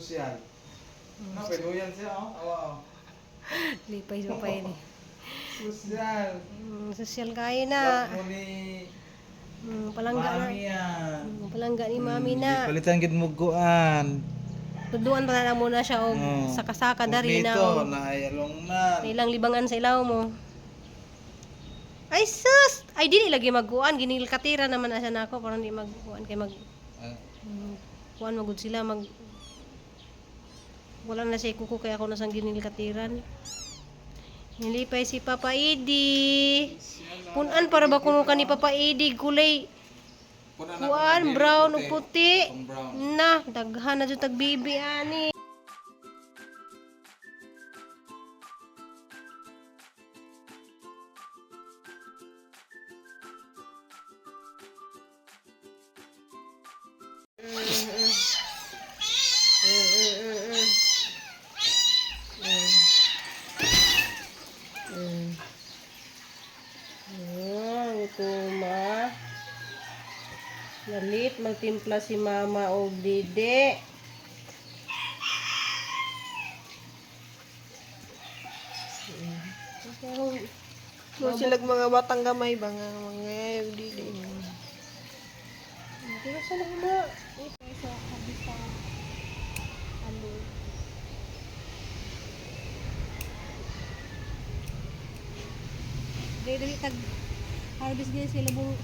Sosyal. No, pinuyan siya oh. Awa oh. Lipay sa pa ini. Sosyal. Sosyal kayo na. Love mo ni Palangga na. Mami yan. Palangga ni mami na. Palitan gid mo guan. Tuduan pa na muna siya og saka-saka dari na. Ito, Og na ay along na. ilang libangan sa ilaw mo. Ay sus! Ay dili lagi magkuan ginilkatira naman na siya nako parang di magkuan kay mag Ah, kuan magud sila mag wala na siya kuko kaya ako na sang ginilkatiran. Nilipay si Papa Idi. Punan para ba kuno ka ni Papa Idi kulay Punan ako kuan ng dili, brown ug puti. Itong brown. Na daghan na jud tag bibi ani. Tuma. Nalit magtimpla si mama og dide. Mo silag mga batang gamay ba nga mga yayog dili. Pero sa na. Ito sa kabisang ano. Dili dili tag harvest guys kay labong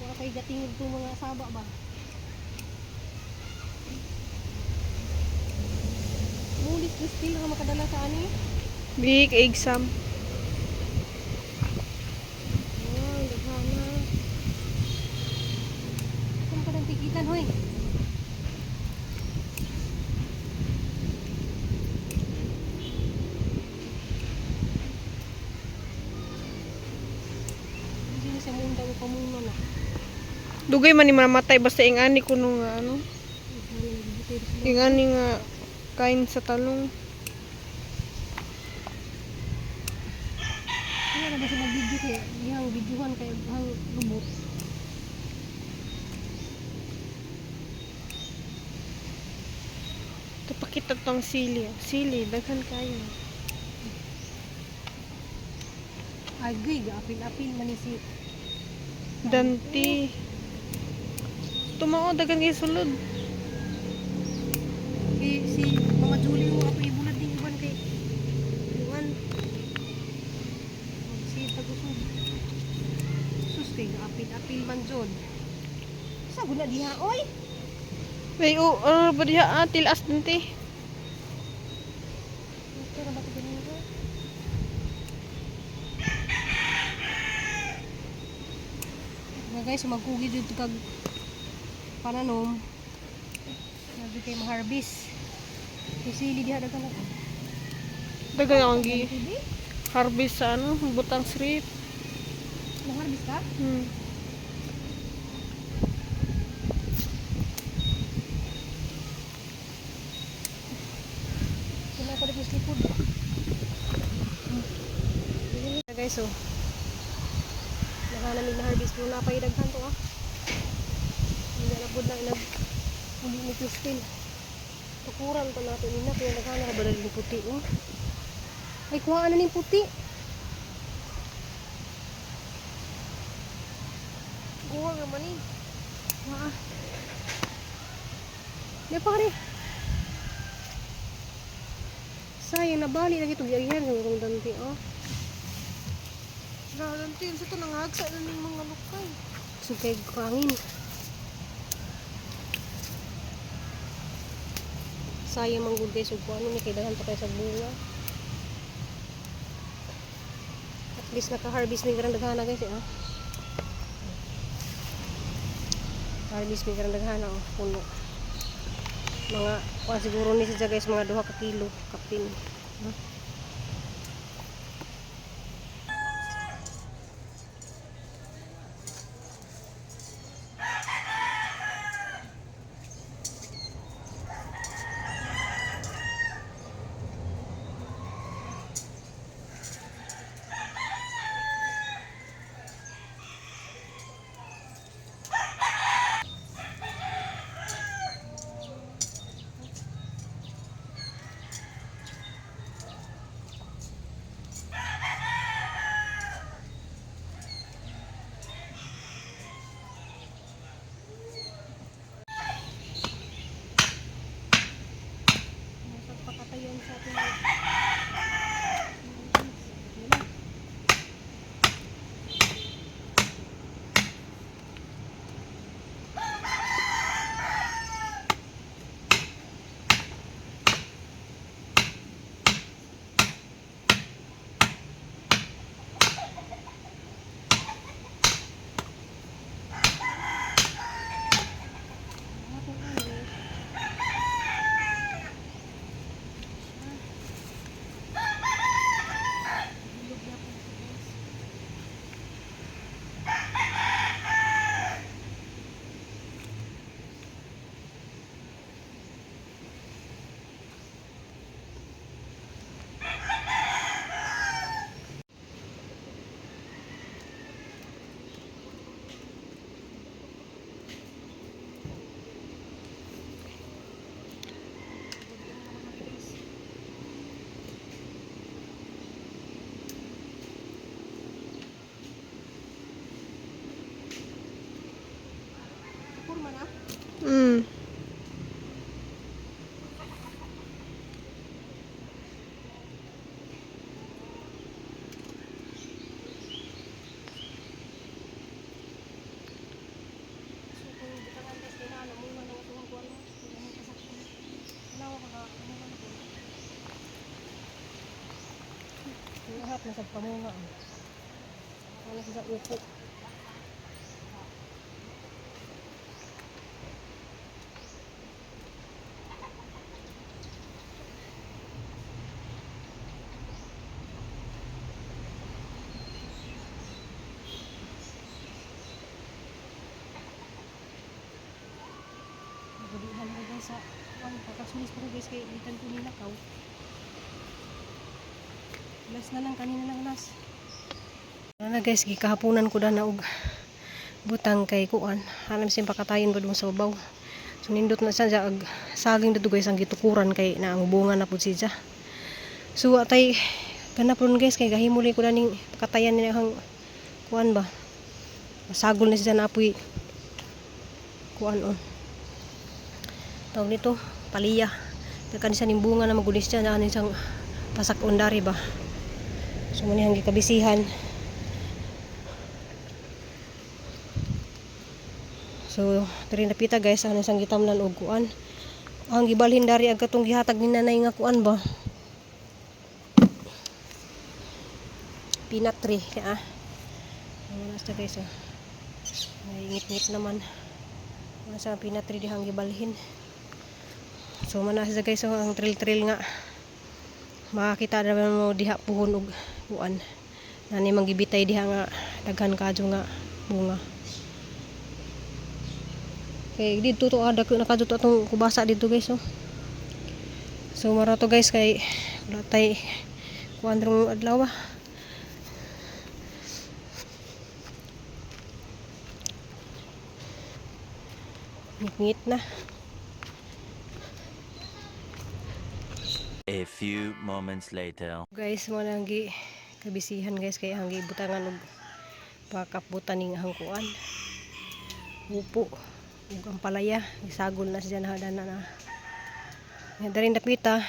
wala kay gatingog tong mga saba ba. Mulis still nga makadala sa ani. Big exam. Wow, daghana. Kung pa ng tikitan, hoy. Hindi na siya munda o pamuno na. Dugay man ni mamatay basta ingani kuno nga ano. Ingani nga kain sa talong. Kaya na ba siya mag-video kay iyang videohan kay hang lubot. Tapakita tong sili. Oh. Sili daghan kayo. Agay, gaapil-apil man ni si Danti. Tumao daghan kay sulod. kay si Mama Julie mo ako ibulad din iban kay iwan. Si tagusog. Sus kay gaapil-apil man jud. Sa guna diha oy. May o ano ba diha ah, tilas danti. Gusto na ba ito ganun ko? Mga guys, magkugi dito kag pananom. Sabi kay ma-harvest. Kay sili diha daghan na. Daghan akong gi harvest sa ano, butang street. Na-harvest ka? Wala pa rin sa likod. Guys, oh. Nakalamig na harvest. Pero napahidaghan to ah. Hindi na po na inag uli ni Christine. Tukuran pa natin nina. Kaya nagana ka ba na rin puti oh. Ay, kuhaan na ning puti. Guha nga man eh. Ah. Di pa rin. Sayang, nabali lagi itong giyagihan sa itong dante, oh. Na danti sa to nangagsa na ning mga lukay. Sugay kangin. Sayang man gud guys ug ano ni kay daghan pa kay sa bunga. At least naka-harvest mi karang daghana guys eh, ah. Harvest mi karang daghana oh, puno. Mga kuan siguro ni siya guys mga 2 ka kilo kapin. Huh? sa ating. Kurma na. So kung butangan guys kay na namunga na itong kuan mo. Ang pasakto. Nawa ka ka namunga na ko. Lahat na sa pamunga. Wala sa upo. Nagabihan ko guys sa kuan, pagkasunis ko guys kay gikan ko nilakaw. Last na lang, kanina lang last. Ano na guys, gikahaponan ko na og butang kay kuan. Hanam sin pakatayon ba dun sa babaw. So nindot na siya ag saging dito guys ang gitukuran kay naamubunga na pud siya. So atay ganap ron guys kay gahimuli ko na ning pakatayan niya ang kuan ba. Masagol na siya na apoy kuan on. Tawag nito, paliya. Daghan siya ning bunga na magulis siya na siyang pasak-on dari ba. So muna ang gikabisihan. So diri napita guys, ano siyang gitamnan og kuan. Ang gibalhin dari ang katong gihatag ni nanay nga kuan ba. Peanut tree ah. Ano na siya guys oh. May ngit-ngit naman. Ano sa peanut tree dihang gibalhin. So man na siya guys oh, ang trail-trail nga. Makakita naman mo diha puhon og kuan. Nani manggibitay diha nga daghan kadyo nga bunga. Kay dito to ada ko nakadto atong kubasa dito guys oh. So mara to guys kay wala tay kuan rong adlaw ah. Ngit-ngit na. A few moments later. Guys, mo lang gi kabisihan guys kay ang gibutangan og pakaputan ning hangkuan. Upo ug ang palaya gisagol na siya na na na. Nga diri napita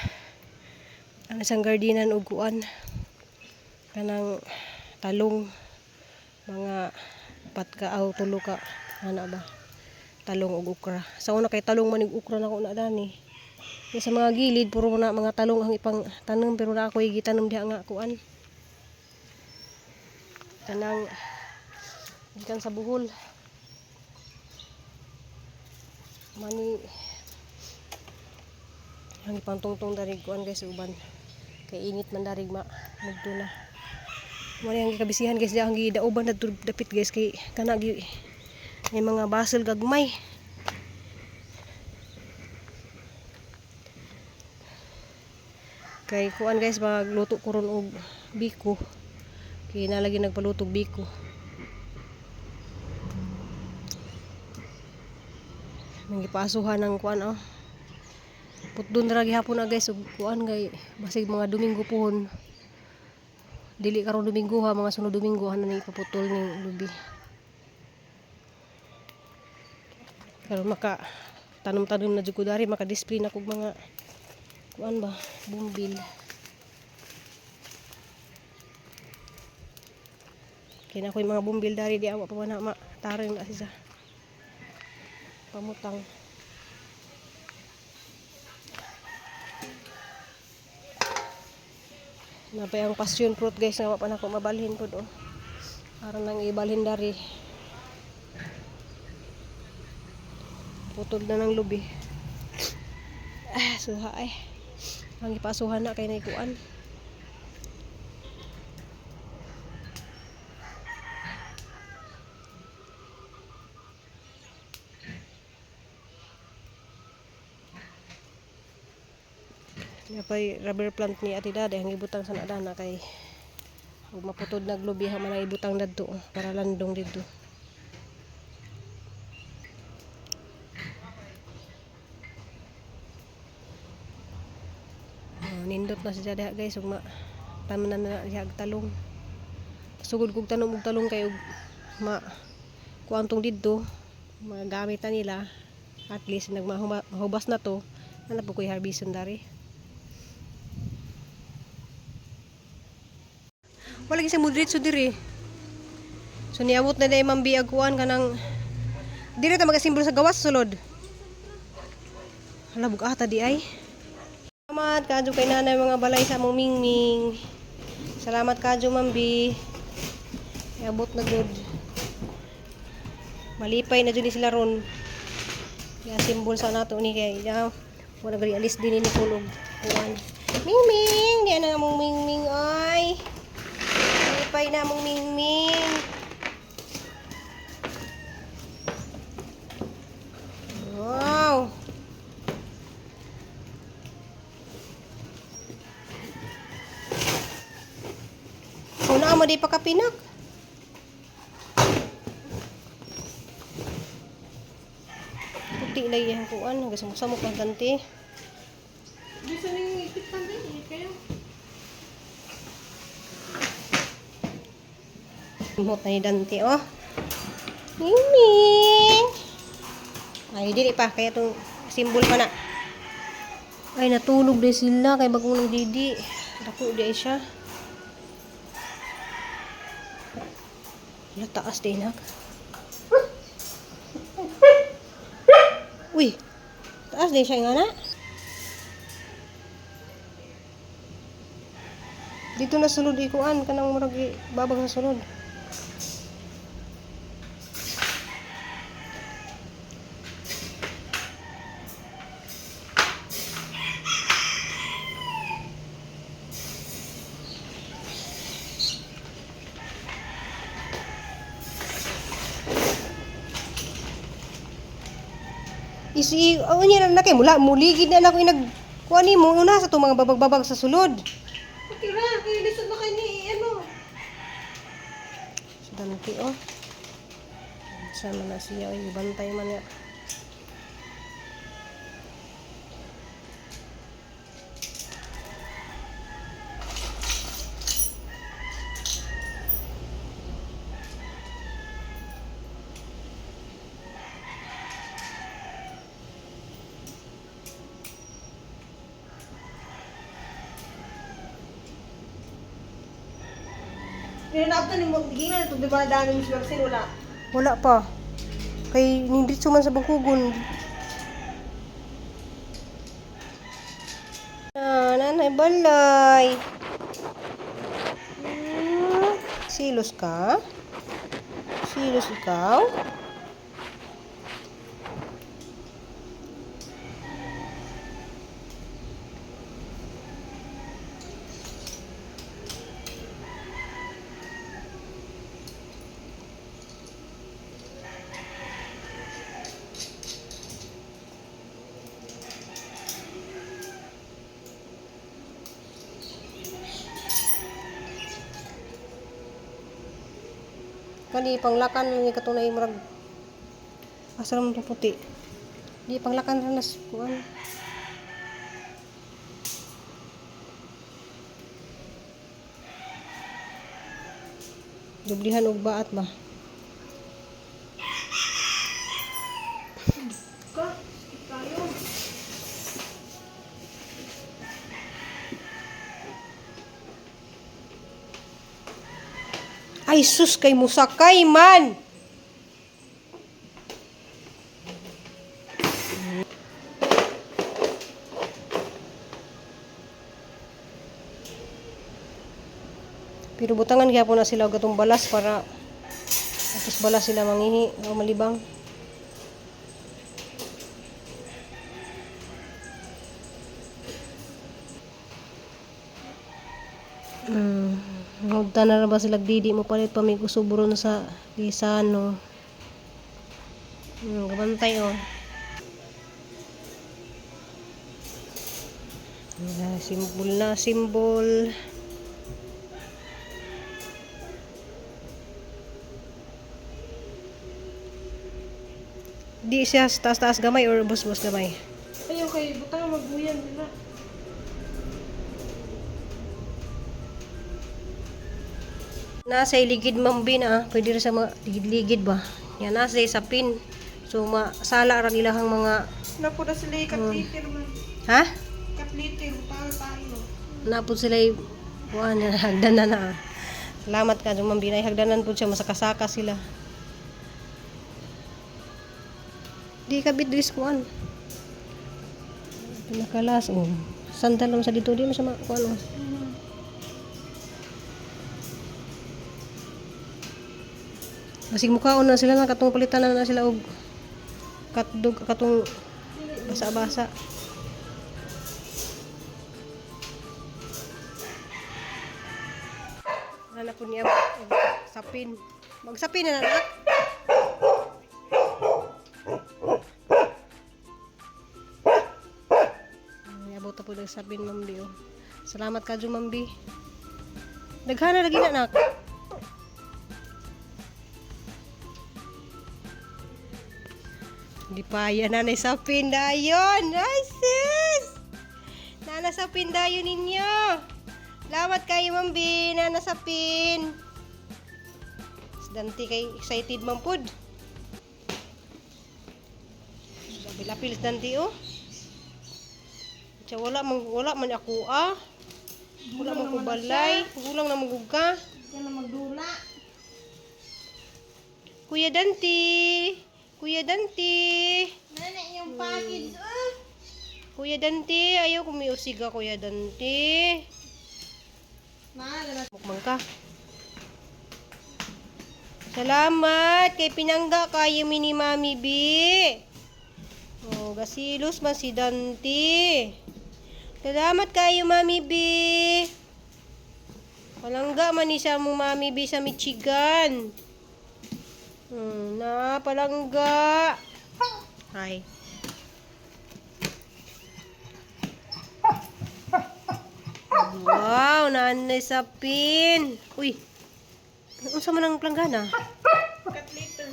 ang isang gardinan og kuan kanang talong, mga pat ka aw tulo ka ana ba, talong ug okra. Sa una kay talong man ug okra na ko na dani. Yung sa mga gilid puro na mga talong ang ipang tanom, pero na ako'y gitanom diha nga kuan. Kanang gikan sa buhol. Mani ang ipangtungtong darig kuan guys uban. Kay init man darig ma mugto na. Mani ang gikabisihan guys diha ang gidauban na dapit guys kay kana gi may mga basel gagmay. Kay kuan guys magluto ko ron og biko. Kay nalagi nagpaluto og biko. Nangipasuhan ng kuan oh. Putdon ra gihapon na guys og kuan kay basig mga Domingo pohon. Dili karon Domingo ha, mga sunod Domingo ana ni ipaputol ning lubi. Karon maka tanom-tanom na jud ko dari, maka-display na kog mga Kuan ba? Bumbil. Kaya na ko yung mga bumbil dari di awa pa man na ma. Tarang na siya. Pamutang. Napay ang passion fruit guys nga wa pa nako mabalhin pud oh. Aron nang ibalhin dari. Putol na ng lubi. Ah, suha ay. Ang ipasuhan na kay naikuan. Napay rubber plant ni Ate Dade ang ibutang sa nadana kay ug maputod na glubi ha man ang ibutang dadto oh, para landong didto. Oh, nindot na siya diha guys ug ma taman na diha og talong. Sugod kog tanom og talong kay ug ma kuan tong didto magamit na nila at least nagmahubas na to ana po ko'y harbison dari. Wala gyud sa mudritso diri. So niabot na dai Ma'am Bea kuan kanang diri ta magasimbol sa gawas sulod. Hala bug-ata di ay. Salamat kadyo kay nanay mga balay sa among mingming. Salamat kadyo Ma'am B. Niabot na gud. Malipay na jud ni sila ron. Kaya simbol sa nato ni kay ya, wala gali alis din ni kulog kuan. Mingming, di na among mingming ay. Malipay na among mingming. Wow. Una mo di pa kapinak. Puti lagi ang kuan, hanggang samok ang ganti. Bisa ning ipitan din eh, kayo. Mot na ni Dante, oh. Mingming! Ay, dili pa. Kaya itong symbol pa na. Ay, natulog din sila. Kay bagong ng didi. Dako di ay siya. Wala, taas din, ha? Uy! Taas din siya nga na. Dito na sulod ikuan kanang murag babag sa sulod. Isi oh niya na kay mula muligid na nako inag kuan nimo una sa tong mga babag-babag sa sulod. Okay ra, kay lisod na kay ni ano. Sa Dante oh. Sa man na siya ay bantay man niya. Pinanaabtan ni mo ginan ito di ba daan ni Marcel wala. Wala pa. Kay nindritso man sa bangkugon. Ah, nanay balay. Silos ka? Silos ikaw? Kani panglakan ni katunay murag asa naman tong puti. Di panglakan ra nas kuan. Dublihan og baat ba? Ka, tayo. Ay sus kay musakay man. Pero butangan gyapon na sila og atong balas para atos balas sila mangihi o malibang. Ngugta na ra ba sila didi mo palit pa may kusubron sa lisano. Gabantay oh. Yeah, simbol na simbol. Di siya sa taas-taas gamay or bus-bus gamay. Ayaw kay butang magbuyan nila. Nasa iligid mambin ah, pwede rin sa mga ligid-ligid ba. Yan nasa sapin. So masala ra nila ang mga Napo na sila yung katliter man. ha? Katliter, butang tayo. Napod sila kuan na hagdanan na. Ah. Salamat ka mambin ay hagdanan pud siya masakasaka sila. Di kabit diri sa kuan. Pinakalas oh. Sandal lang sa dito di mo sa mga kuan oh. Basig mukhaon na sila na katong palitan na, na sila og katdog katong basa-basa. Wala na po niya og sapin. Magsapin na na. Niabot na po ng sapin, Mambi. Oh. Salamat ka, Mambi. Daghana lagi na, nak. Di pa yan, nanay sa pindayon. Ay, sis! Nana sa pindayon ninyo. Salamat kayo, Mambi. Nana sa pin. Dante kay excited man pud. Apil-apil Dante oh. Siya wala man ako ah. Wala man ko balay, gulang na magug ka. Yan na magdula. Kuya Dante. Kuya Dante. Nana yung package. Ah! Kuya Dante, ayaw kumiusig ka, Kuya Dante. Mahala. Mukmang ka. Salamat kay pinangga kayo mini Mami B. Oh, gasilos man si Dante. Salamat kayo Mami B. Palangga man ni siya mo Mami B sa Michigan. Na palangga. Hi. Wow, naanay sa pin. Uy. Unsa man ang planggana? Katliter.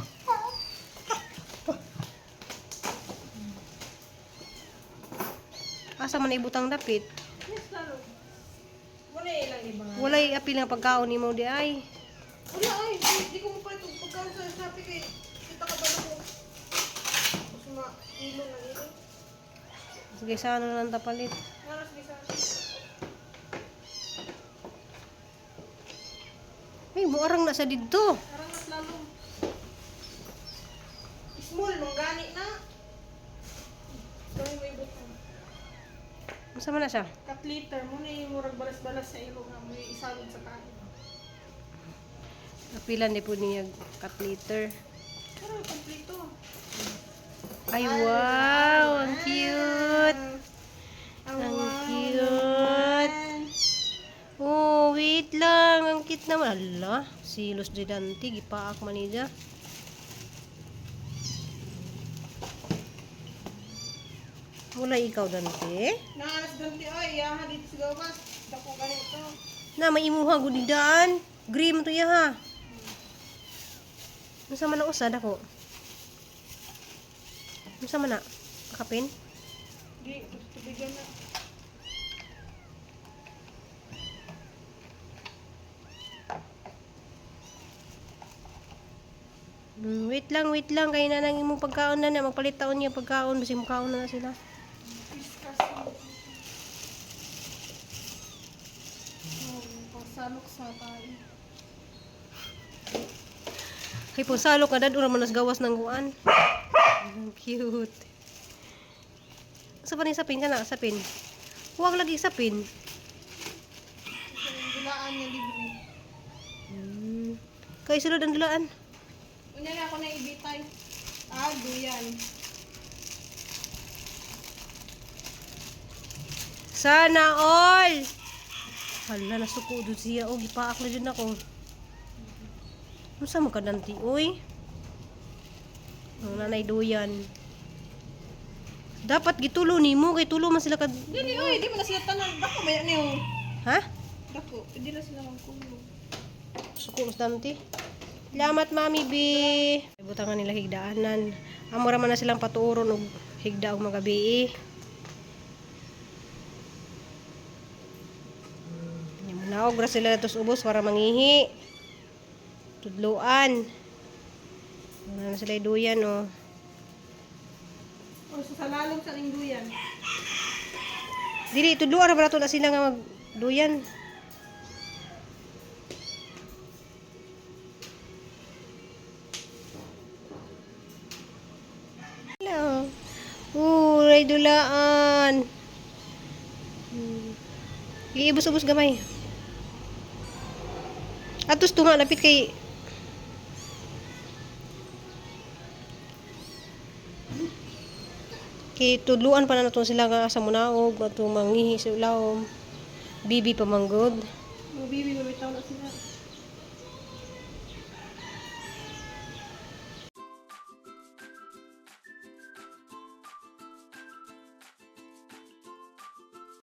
Asa man ibutang dapit? Yes, lalo. Wala ilang iba. Walay apil nga pagkaon nimo di ay. Wala ay, di ko mapalit og pagkaon sa Shopee kay kita ka ba na ko. Mas ma ilo na ilo. Sige, sa ano lang tapalit. Naras di sa Ay, muarang na sa didto. Arang mas lalo. Small mong gani na. Kami may butang. Unsa man na siya? Katliter mo na yung murag balas-balas sa ilo nga mo yung isalod sa kain. Apilan di po niya cat litter. Pero kompleto. Ay, wow! Ang cute! Ang cute! Oh, wait lang. Ang cute naman. Ala, silos di Dante. Gipaak man niya. Wala ikaw, Dante? Naanas dante ay yaha dito sa gawas. Dako ganito. Na, may imuha gudidaan. Green mo to iya ha. Unsa man ang usad ako? Unsa man na? Kapin? Di tubigan na. Wait lang, wait lang. Kaya na nang imong pagkaon na na. Magpalit taon niya pagkaon. Basi mukaon na na sila. Piskas. Oh, pangsalok sa tayo. Kay pong salo ka dad ura man nas gawas ng guan. Ang cute. Sa pa ni sapin kana sapin. Huwag lagi sapin. Dulaan niya libre. Kay sulod ang dulaan. Unya na ako na ibitay. Ah, duyan. Sana all. Hala nasuko dud siya og gipaak na jud nako. Unsa man ka danti oy? Ang nanay duyan. Dapat gitulo nimo kay tulo man sila ka. Dili oy, di mo na sila tanan. Dako ba yan niyo? Ha? Dako, di na sila magkulo. Suko mas damti. Salamat Mami B. Butangan nila higdaanan. Amo ra man na silang patuoron og higda og mga gabi. Naog ra sila tos ubos para mangihi. Tudloan. Wala na sila duyan oh. O sa salalom sa ning duyan. Dili tudloan ra ba nato na sila nga magduyan. Hello. Uray dulaan. Iibos-ubos gamay. Atos tunga lapit kay kay tudluan pa na nato sila nga sa munaog ato mangihi sa ulawom. Bibi pamanggod. Mo bibi mabitaw na sila.